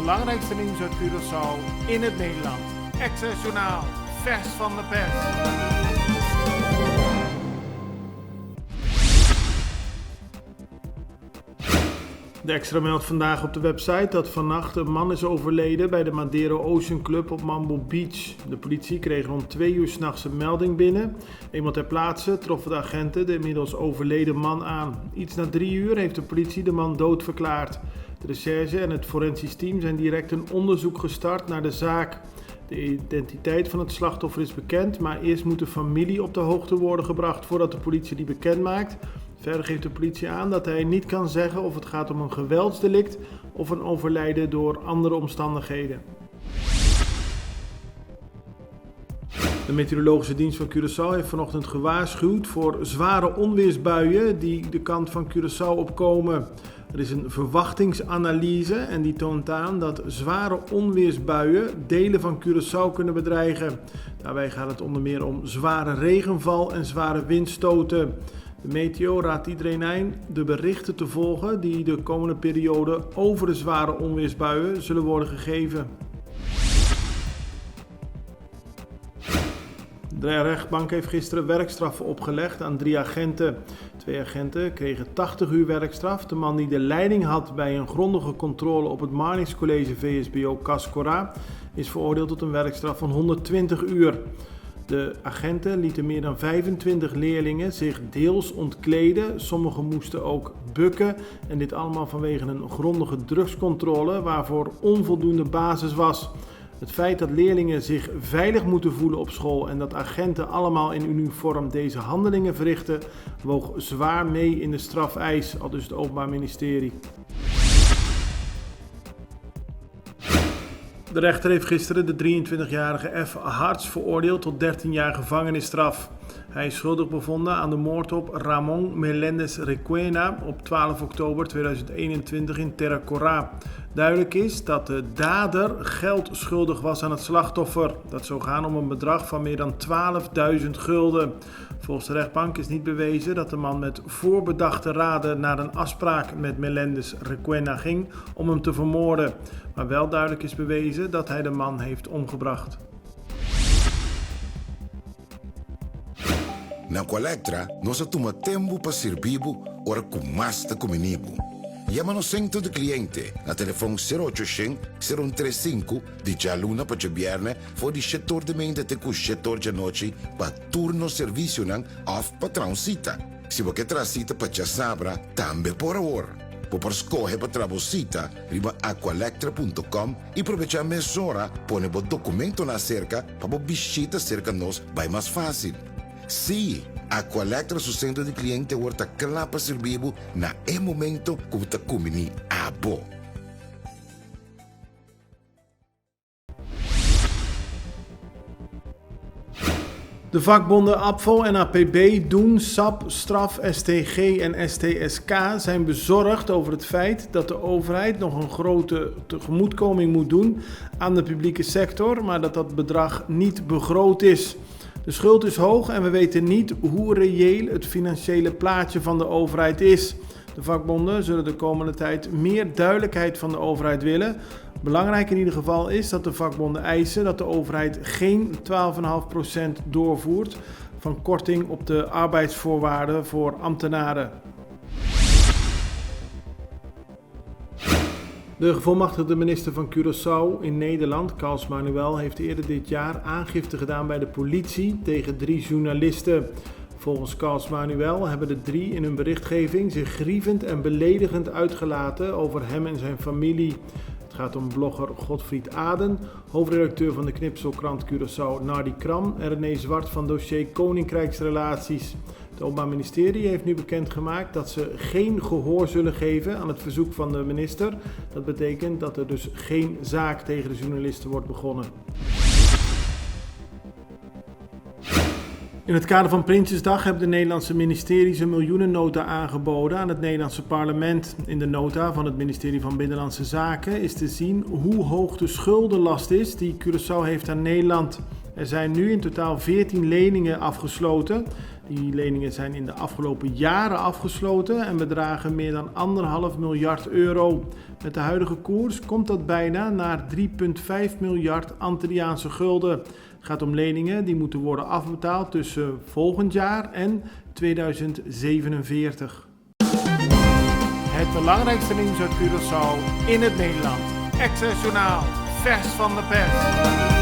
belangrijkste nieuws uit Curaçao in het Nederlands. Extra Journaal, vers van de pers. De Extra meldt vandaag op de website dat vannacht een man is overleden bij de Madero Ocean Club op Mambo Beach. De politie kreeg rond 2 uur s'nachts een melding binnen. Eenmaal ter plaatse troffen de agenten de inmiddels overleden man aan. Iets na 3 uur heeft de politie de man doodverklaard. De recherche en het forensisch team zijn direct een onderzoek gestart naar de zaak. De identiteit van het slachtoffer is bekend, maar eerst moet de familie op de hoogte worden gebracht voordat de politie die bekend maakt. Verder geeft de politie aan dat hij niet kan zeggen of het gaat om een geweldsdelict of een overlijden door andere omstandigheden. De meteorologische dienst van Curaçao heeft vanochtend gewaarschuwd voor zware onweersbuien die de kant van Curaçao opkomen. Er is een verwachtingsanalyse en die toont aan dat zware onweersbuien delen van Curaçao kunnen bedreigen. Daarbij gaat het onder meer om zware regenval en zware windstoten. De meteo raadt iedereen aan de berichten te volgen die de komende periode over de zware onweersbuien zullen worden gegeven. De rechtbank heeft gisteren werkstraffen opgelegd aan 3 agenten. 2 agenten kregen 80 uur werkstraf. De man die de leiding had bij een grondige controle op het Marnix College VSBO Cas Corá is veroordeeld tot een werkstraf van 120 uur. De agenten lieten meer dan 25 leerlingen zich deels ontkleden. Sommigen moesten ook bukken. En dit allemaal vanwege een grondige drugscontrole waarvoor onvoldoende basis was. Het feit dat leerlingen zich veilig moeten voelen op school en dat agenten allemaal in uniform deze handelingen verrichten, woog zwaar mee in de strafeis, aldus het Openbaar Ministerie. De rechter heeft gisteren de 23-jarige F. Harts veroordeeld tot 13 jaar gevangenisstraf. Hij is schuldig bevonden aan de moord op Ramon Melendez Requena op 12 oktober 2021 in Terra Corá. Duidelijk is dat de dader geld schuldig was aan het slachtoffer. Dat zou gaan om een bedrag van meer dan 12.000 gulden. Volgens de rechtbank is niet bewezen dat de man met voorbedachte raden naar een afspraak met Melendez Requena ging om hem te vermoorden. Maar wel duidelijk is bewezen dat hij de man heeft omgebracht. Na Aqualectra nos a tuma tempu pa sirbi bo ora ku mas ta kumini bo. Yama nos sentro di kliente na telefon sero ocho shen, sero un tres sinku di djaluna pa djabièrnè for di shetor di meinta te ku shetor djanochi pa tur nos servisionan òf pa traha un sita. Si bo ke traha sita pa djasabra tambe por awor. Bo por skohe pa traha bo sita riba aqualectra punto com i probechá mesora pone bo dokumentonan aserka pa bo bishita serka nos bai mas fásil. Sí, Aqualectra su sentro di kliente awor ta kla pa sirbi bo na e momento ku bo ta kumbiní abo. De vakbonden ABVO en APB, DOEN, SAP, STRAF, STG en STSK zijn bezorgd over het feit dat de overheid nog een grote tegemoetkoming moet doen aan de publieke sector, maar dat dat bedrag niet begroot is. De schuld is hoog en we weten niet hoe reëel het financiële plaatje van de overheid is. De vakbonden zullen de komende tijd meer duidelijkheid van de overheid willen. Belangrijk in ieder geval is dat de vakbonden eisen dat de overheid geen 12,5% doorvoert van korting op de arbeidsvoorwaarden voor ambtenaren. De gevolmachtigde minister van Curaçao in Nederland, Carls Manuel, heeft eerder dit jaar aangifte gedaan bij de politie tegen 3 journalisten. Volgens Carls Manuel hebben de 3 in hun berichtgeving zich grievend en beledigend uitgelaten over hem en zijn familie. Het gaat om blogger Godfried Aden, hoofdredacteur van de knipselkrant Curaçao Nardi Kram en René Zwart van dossier Koninkrijksrelaties. Het Openbaar Ministerie heeft nu bekendgemaakt dat ze geen gehoor zullen geven aan het verzoek van de minister. Dat betekent dat er dus geen zaak tegen de journalisten wordt begonnen. In het kader van Prinsjesdag hebben de Nederlandse ministeries een miljoenennota aangeboden aan het Nederlandse parlement. In de nota van het ministerie van Binnenlandse Zaken is te zien hoe hoog de schuldenlast is die Curaçao heeft aan Nederland. Er zijn nu in totaal 14 leningen afgesloten. Die leningen zijn in de afgelopen jaren afgesloten en bedragen meer dan 1,5 miljard euro. Met de huidige koers komt dat bijna naar 3,5 miljard Antilliaanse gulden. Het gaat om leningen die moeten worden afbetaald tussen volgend jaar en 2047. Het belangrijkste nieuws uit Curaçao in het Nederland. Extra Journaal, vers van de pers.